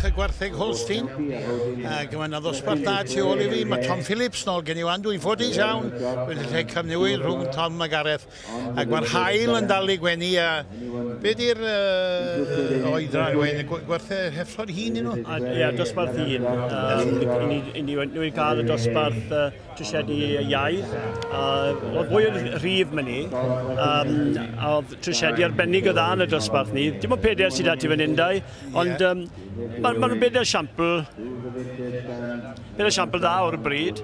Cylch y gwartheg Holstein. Ac mae yna ddosbarth da tu ôl i fi. Mae Tom Phillips nôl gen i wan. Dwi'n ffodus iawn. Wedi lle cyfnewid rhwng Tom a Gareth. Ac mae'r haul yn dal i gwenu. A be di'r oedran wen? Gwartheg heffrod hŷn nhw? Ie, dosbarth hŷn. I ni wedi cael y dosbarth trisiedi iau. Oedd fwy o rhif mynd ni. A oedd trisiedi arbennig o dda yn y dosbarth ni. Dim ond pedair sydd ati fan hyn, dau. Ond ma nhw'n bedair siampl dda o'r bryd.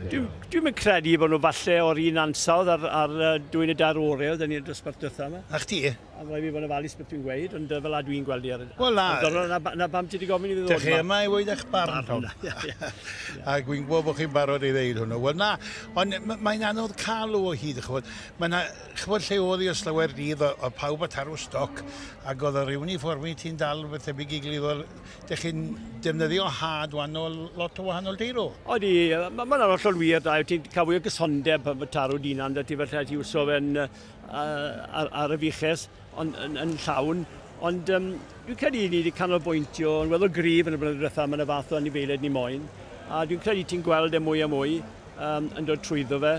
Dwi'n mynd credu bod nhw falle o'r un ansawdd ar 2 neu 3 oriau oedd ni'r dosbarth diwetha yma. A chdi? A rhaid fi fod yn ofalus beth dwi'n gweud, ond fel a dwi'n gweld i ar... Wel na. Na pam ti wedi gofyn i fi ddod yma. Dych chi yma i weud eich barn, Tom. A dwi'n gwybod bod chi'n barod i ddeud hwnnw. Wel na, ond mae'n anodd cael o hyd, ch'bod. Mae yna, ch'bod lle oedd i llawer dydd o pawb a tarw stoc, ac oedd yr uniformi ti'n dal beth tebyg i gilydd, wel, dych chi'n defnyddio had wahanol, lot o wahanol deirw. Odi, mae'n hollol wir, da, ti'n cael fwy o gysondeb pan tarw dinan, da ti felly ti wso fe'n ar y fuches, ond yn llawn. Ond dwi'n credu ni wedi canolbwyntio yn weddol gryf yn y blynyddoedd diwethaf, mae yna fath o anifeiliaid ni moyn. A dwi'n credu ti'n gweld e mwy a mwy yn dod trwyddo fe.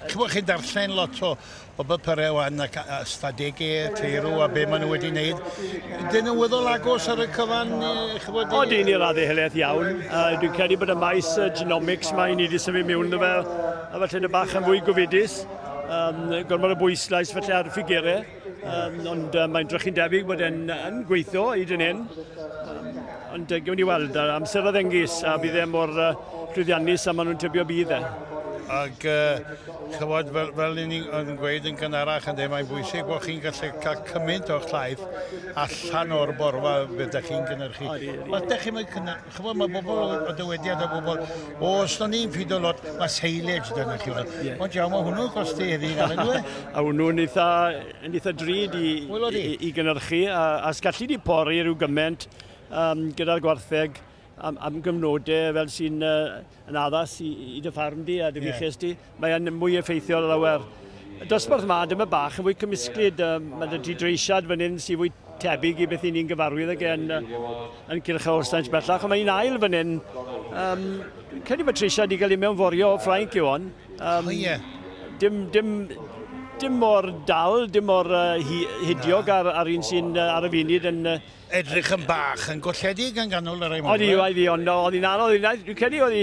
Ch'mod, chi'n darllen lot o bapurau wan ac ystadegau, teirw a be maen nhw wedi wneud. Dyn nhw'n weddol agos ar y cyfan, ch'mod? Odi, ni raddau helaeth iawn. Dwi'n credu bod y maes genomics mae ni wedi symud mewn iddo fe, a falle yn bach yn fwy gofidus. Gormod o bwyslais falle ar ffigurau, ond mae'n drychu'n debyg bod e'n gweithio hyd yn hyn. Ond gewn ni weld, amser a ddengys, a bydd e mor llwyddiannus a maen nhw'n tybio bydd e. Ac ch'mod, fel ni'n yn gweud yn gynharach, ynde, mae'n bwysig bod chi'n gallu cael cymaint o'ch llaeth allan o'r borfa beth ydych chi'n gynhyrchu. Wel, dych chi'n ch'mod, mae bobl o dywediad o bobl, o, os o'n i'n ffido lot, mae silage dyna chi weld. Ond iawn, mae hwnnw'n costi heddi gael yn dwe. A hwnnw'n eitha drud i gynhyrchu, a sgallu di pori rhyw gymaint gyda'r gwartheg am gyfnodau fel sy'n yn addas i dy ffarm di a dy fuches di. Mae'n mwy effeithiol lawer. Y dosbarth yma, dyma bach yn fwy cymysglyd. Mae dy ti dreisiad fan hyn sy'n fwy tebyg i beth i ni'n gyfarwydd ag yn cylch Holsteins bellach. Ond mae'n ail fan hyn. Dwi'n credu bod treisiad i gael ei mewnforio o Ffrainc yw hon. Dim mor dal, dim mor hidiog ar un sy'n ar y funud yn... Edrych yn bach, yn golledig yn ganol yr ei mor. Odi, oedd hi, ond oedd hi'n anodd. Dwi'n credu oedd hi,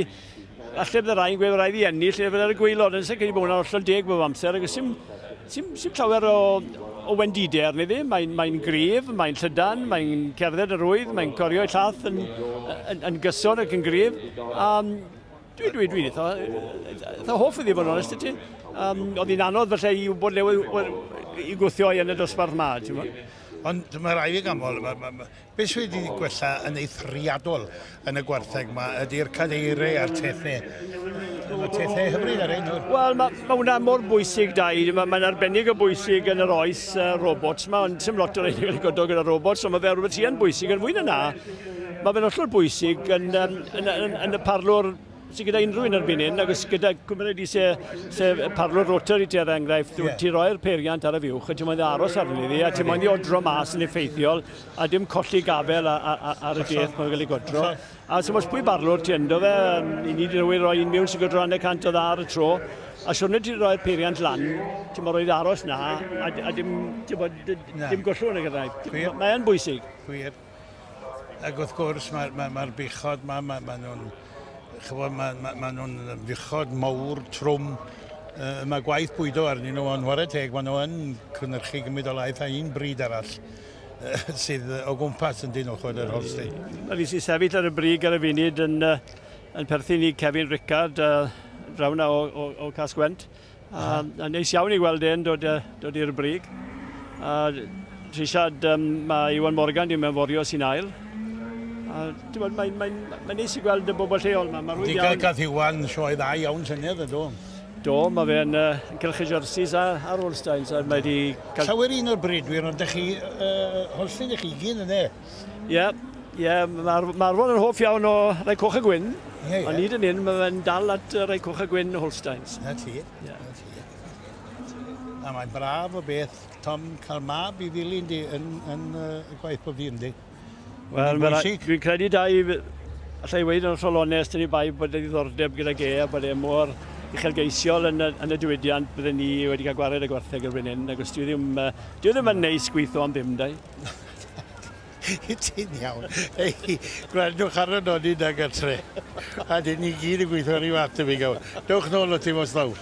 falle bydd y rhai'n gweud rhaid i ennill, lle bydd ar y gwaelod, yn credu bod hwnna'n hollol deg bob amser, ac sim llawer o wendidau arni ddi. Mae'n gryf, mae'n llydan, mae'n cerdded yn rwydd, mae'n corio ei llath yn gyson ac yn gryf. Dwi'n eitha hoff iddi fod yn onest i ti. Oedd hi'n anodd falle i wybod le i gwthio i yn y dosbarth ma, ti'n gwybod? Ond mae rhaid i ganmol, beth sydd wedi gwella yn eithriadol yn y gwartheg yma ydy'r cadeiriau a'r tethau. Mae tethau hyfryd ar ein nhw. Wel, mae hwnna mor bwysig, Dai. Mae'n arbennig o bwysig yn yr oes robots yma, ond sim lot o'r ein yn godro gyda robots, ond mae fe rhywbeth sy'n bwysig yn fwy na na. Mae fe'n hollol bwysig yn y parlwr sydd gyda unrhyw un erbyn hyn, ac os gyda cymryd i se parlwr rotor i ti er enghraifft, ti'n rhoi'r peiriant ar y fuwch, a ti'n moyn aros arni iddi, a ti'n moyn i odro mas yn effeithiol, a dim colli gafel ar y death mae'n cael ei godro. A so os pwy barlwr ti ynddo fe, i ni wedi rhoi un mewn sy'n godro 100 o dda ar y tro, a siwrne ti'n rhoi'r peiriant lan, ti'n moyn rhoi'r aros na, a dim gollwng yn y gyrraedd. Mae'n bwysig. Gwir. Ac wrth gwrs, mae'r buchod, maen nhw'n ma nhw'n fuchod mawr, trwm. Mae gwaith bwydo arnyn nhw, ond chwarae teg, maen nhw yn cynhyrchu gymryd o laeth a un bryd arall sydd o gwmpas yn dyn nhw, chwarae yr Holstein. Mae fi sy'n sefyll ar y brig ar y funud yn perthyn i Kevin Rickard, draw na o Cas-gwent. A neis iawn i gweld e'n dod i'r brig. Trisiad, mae Iwan Morgan di mewnforio sy'n ail. Mae'n neis i gweld y bobl lleol yma. Di gael gath Iwan sioe dda iawn syniad, ydw? Do, mae fe'n cylchu jerseys ar Holsteins. Llawer un o'r bridwyr, ond dych chi, Holstein ydych chi gyd yna? Ie, ie, mae'r Arfon yn hoff iawn o rai coch a gwyn. Ond nid yn un, mae fe'n dal at rai coch a gwyn Holsteins. Na ti, na ti. A mae'n braf o beth, Tom, cael mab i ddilyn di yn, yn y gwaith bob dydd, yndi? Wel, dwi'n credu dau, allai weud yn hollol onest yn ei bai bod e ddiddordeb gyda ge a bod e mor uchelgeisiol yn y, yn y diwydiant bydden ni wedi cael gwared y gwartheg erbyn hyn, ac os dwi ddim, dwi ddim yn neis gweithio am ddim, dau. Ti'n iawn. Ei, gwrandwch ar y nodyn ag gartre. A dyn ni gyd yn gweithio ar ei fath tebyg iawn. Dewch nôl o ti mos lawr.